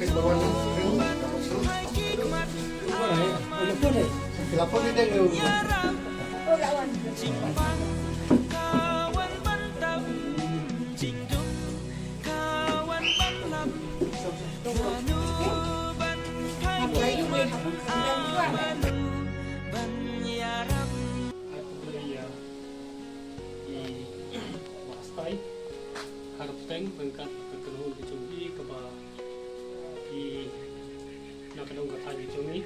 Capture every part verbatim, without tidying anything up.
Ai khublei ïa i Bah Stai ha ka kyrteng ryngkat ka kynhun ka jong i kaba i na ka dong ka thaiñ ka jong i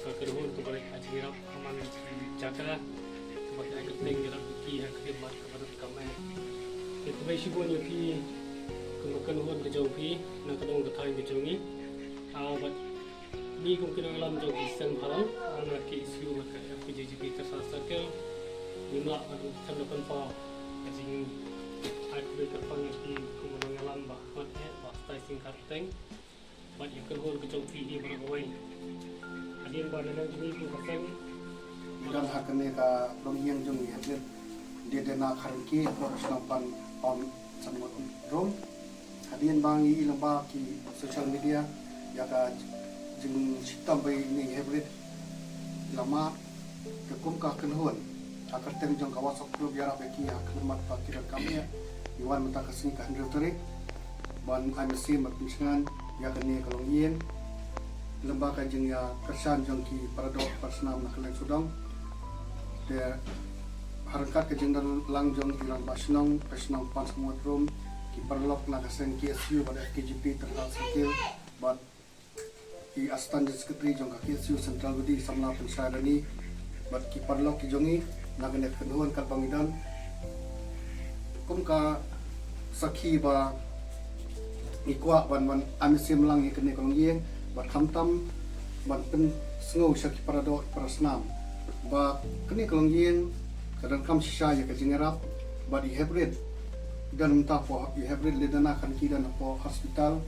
ka kynhun kaba leit ha jingïarap ha man ki jaka kaba ki ai kyrteng ïarap ïa ki ha ka khlieh mat kaba donkam eh. Te khublei shibun ïa phi kum ka kynhun ka jong phi na ka dong ka thaiñ ka jong i. Ah, bad ngi kum ki nongïalam jong ki seng bhalang, ah, na K S U bad ka F K J G P Tirsa Circle, ngim lah ban ym kynduh pynpaw ka jingai khublei kyrpang ïa phi kum ki nongïalam Bah Ahmad eh, Bah Stai Sing Kharpeteng. Bad ïa ka kynhun ka jong phi hi baroh kawei. Hadien ba na nang jong ngi kum ka seng. Don ha kane ka longïing jong ngi hadien. Dei dei na Kharengki, hapoh shnong Pan Pam Samut Rum. Hadien ba ngi i lyngba ki social media ïa ka jingshitom ba i Hybrid Lama te kum ka kynhun ha ka kyrteng jong ka WhatsApp group ïarap ïa ki ha ka khlieh mat ba ki donkam eh. Ngi wan mynta ka sngi ka hynriew tarik ban ai mynsiem bad pynshngaiñ ïa kane ka longïing lyngba ka jingïakyrshan jong ki paradoh parasnam na kylleng sawdong. Te ha ryngkat ka jingdon lang jong i rangbah shnong ka shnong Pansamut Rum, ki paralok na ka seng K S U bad F K J P Tirsa Circle, bad i Assistant Secretary jong ka K S U Central Wadi, samla pynshai da ngi, bad ki paralok ki jong ngi na kane ka kynhun katba ngi don kum ka sakhi ba ngi kwah ban, ban ai mynsiem lang ïa kane ka longïing bad khamtam ban pynsngew sha ki paradoh parasnam ba kane ka longïing ka donkam shisha ïa ka jingïarap. Bad i Hybrid i don mynta hapoh, i Hybrid leit dana kan ki don hapoh hospital.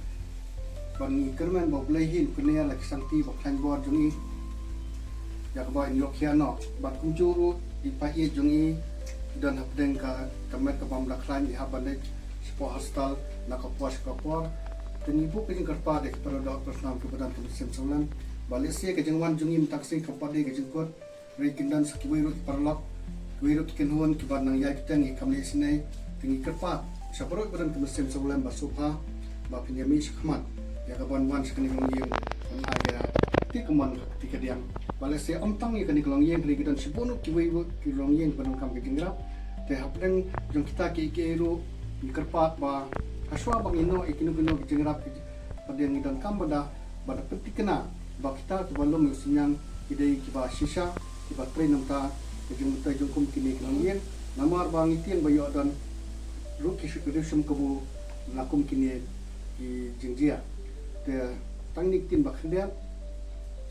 Bad ngi kyrmen ba U Blei hi un kñia la ki shangti ba khlaiñ bor jong i ïa kaba in ïoh khia noh. Bad kumjuh ruh i paid jong i i don hapdeng ka, ka met ka bym da khlaiñ, i hap ban leit shapoh hospital na ka por sha ka por. Te ngi buh ka jingkyrpad ïa ki paradoh parasnam kiba don ka mynsiem sawlem ba lehse ka jingwan jong ngi mynta ka sngi kam pat dei ka jingkut. Hynrei kin don sa kiwei ruh ki paralok, kiwei ruh ki kynhun kiba nang ïai bteng, ngi kam leh isynei. Te ngi kyrpad sha baroh kiba don ka mynsiem sawlem ba sngewbha ba phin ïa mih shakhmat ïa ka ban wan sha kane ka longïing ban ai ïa ka kti kamon ka kti kadiang. Ba lehse ym tang ïa kane ka longïing, hynrei ki don shibun ruh kiwei ruh ki longïing kiba donkam ka jingïarap. Te hapdeng jong kita kiei kiei ruh ngi kyrpad ba hashwa ba ngin ïoh ïa kino kino ki jingïarap ki, hapdeng ngi donkam ban da, ban da pynthikna ba kita kiba lum ïa u synñiang ki dei kiba shisha, kiba trei na ka bynta ka jingmyntoi jong kum kine ki longïing. Namar ba ngi tieng ba ïoh don ruh ki riewshemkabu na kum kine ki jingjia. Te tang kine ki ktien ba khyndiat,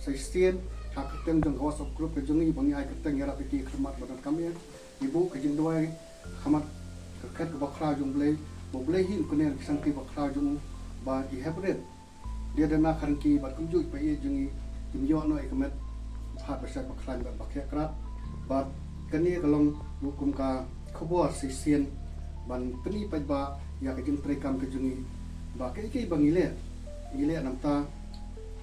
sa shisien ha ka kyrteng jong ka WhatsApp group ka jong ngi ba ngi ai kyrteng ïarap ïa ki ha khmat ba donkam eh. Ngi buh ka jingduwai ha khmat ka khet kaba khraw jong U Blei, ba U Blei hi un kñia la ki shangti ba khraw jong u, ba i Hybrid Dei da na Kharengki bad kumjuh i paid jong ngi, kim ïoh noh ïa ka met bha ba shait ba khlaiñ bad ba khiah krad. Bad kane ka long ruh kum ka khubor shisien ban pyni paidbah ïa ka jingtrei kam ka jong ngi ba kaei kaei ba ngi leh, ngi leh na ka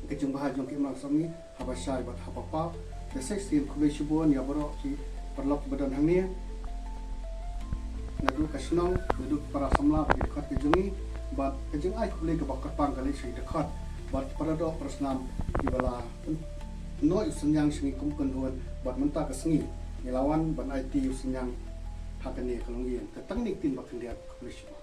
bynta ka jingbha jong ki imlang sawmi, haba shai bad haba paw. Te sa shisien khublei shibun ïa baroh ki paralok ba don hangne, naduh ka shnong, naduh ki para samla bad ki dkhot ka jong ngi, bad ka jingai khublei kaba kyrpang ka leit sha ki dkhot bad ki para doh para snam kiba la pynnoh ïa u synñiang sha ngi kum kynhun, bad mynta ka sngi ngi la wan ban aiti ïa u synñiang ha kane ka longïing. Te tang kine ki ktien ba khyndiat, khublei shibun.